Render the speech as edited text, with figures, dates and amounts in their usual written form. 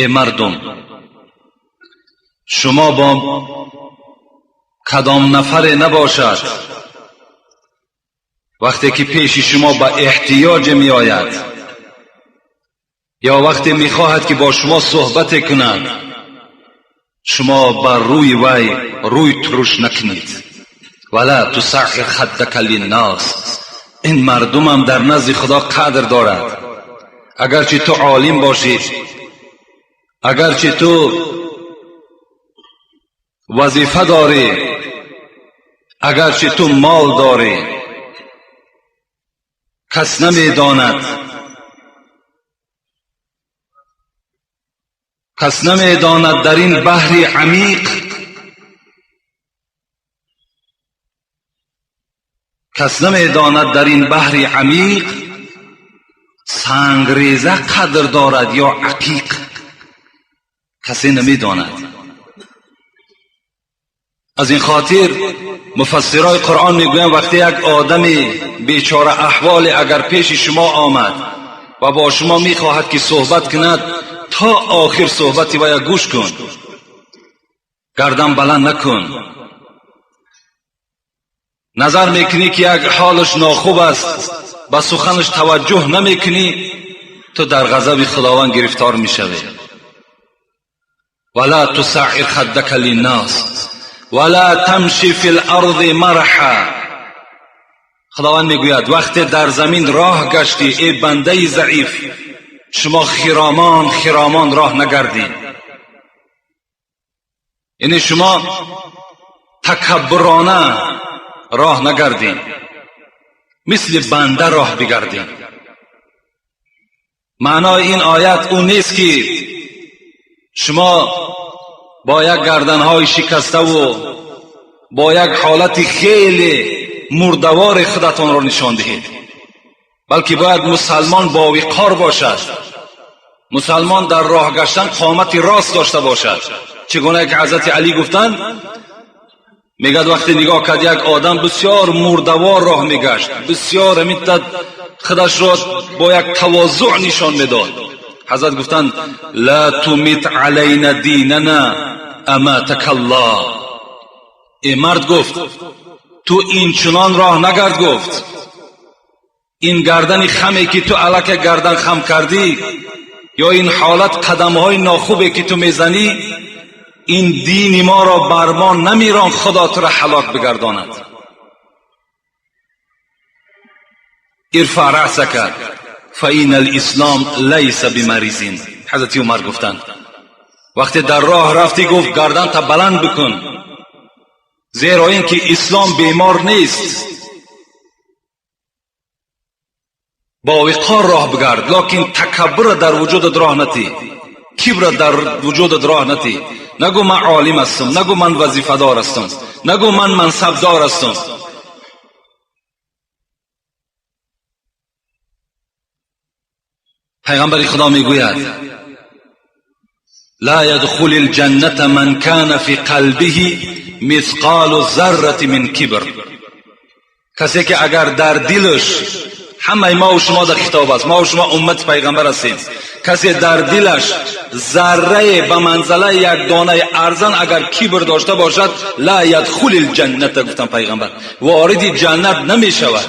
Эй мардум, шумо бо кадом нафаре набошад вақте ки пеши шумо ба эҳтиёҷ меояд ё вақте мехоҳад ки бо шумо суҳбате кунад, шумо бар рӯи вай рӯй туруш накунед. Вала тусаъир хаддака линнос. Ин мардумам дар назди Худо қадр дорад. Агарчи ту олим бошӣ, агарчи ту вазифа дорӣ, агарчи ту мол дорӣ, кас намедонад, кас намедонад дар ин баҳри амиқ, кас намедонад дар ин баҳри амиқ сангреза қадр дорад ё ақиқ. Касе намедонад. Аз ин хотир муфассирои Қуръон мегӯянд вақте як одами бечора аҳволе агар пеши шумо омад ва бо шумо мехоҳад ки суҳбат кунад, то охир суҳбати вая гӯш кун, гардан баланд накун. Назар мекунӣ ки як ҳолаш нохуб аст, ба суханаш таваҷҷӯҳ намекунӣ, ту дар ғазаби Худованд гирифтор мешавӣ. Вала тусаъир хаддака линнос вала тамши фил арзи марҳа. Худованд мегӯяд вақте дар замин роҳ гаштӣ, эй бандаи заиф, шумо хиромон хиромон роҳ нагардед. Яъне шумо такаббурона роҳ нагардед, мисли банда роҳ бигардед. Маънои ин оят ӯ нест ки шумо бо як гарданҳои шикаставу бо як ҳолати хеле мурдавори худатонро нишон диҳед, балки бояд мусалмон бовиқор бошад. Мусалмон дар роҳ гаштан қомати рост дошта бошад. Чӣ гуна ки ҳазрати Алӣ гуфтанд, мегӯяд вақте нигоҳ кард як одам бисёр мурдавор роҳ мегашт, бисёр ҳамин худашро бо як тавозӯъ нишон медод. Ҳазрат гуфтанд ла тумит алайна динана аматака Аллоҳ. Эй мард, гуфт, ту инчунон роҳ нагард, гуфт, ин гардани хаме ки ту аллакай гардан хам кардӣ ё ин ҳолат қадамҳои нохубе ки ту мезанӣ, ин дини моро бар мо намерон, Худо туро ҳалок бигардонад. Ирфаъ раъсака фаина алислом лайса бимаризин. Ҳазрати Умар гуфтанд вақте дар роҳ рафтӣ, гуфт, гарданта баланд бикун, зеро ин ки ислом бемор нест. Бо виқор роҳ бигард, локин такаббурро дар вуҷудат роҳ натӣ, кибрро дар вуҷудат роҳ натӣ. Нагӯ ман олим ҳастам, нагӯ ман вазифадор ҳастам, нагӯ ман мансабдор ҳастам. Пайғамбари Худо мегӯяд ла ядхули лҷанната ман кана фи қалбиҳи мисқолу заррати мин кибр. Касе ки агар дар дилаш, ҳамаи мо шумо дар хитоб аст, мо шумо уммати пайғамбар ҳастем, касе дар дилаш заррае ба манзалаи як донаи арзан агар кибр дошта бошад, ла ядхули лҷанната, гуфтанд пайғамбар, вориди ҷаннат намешавад.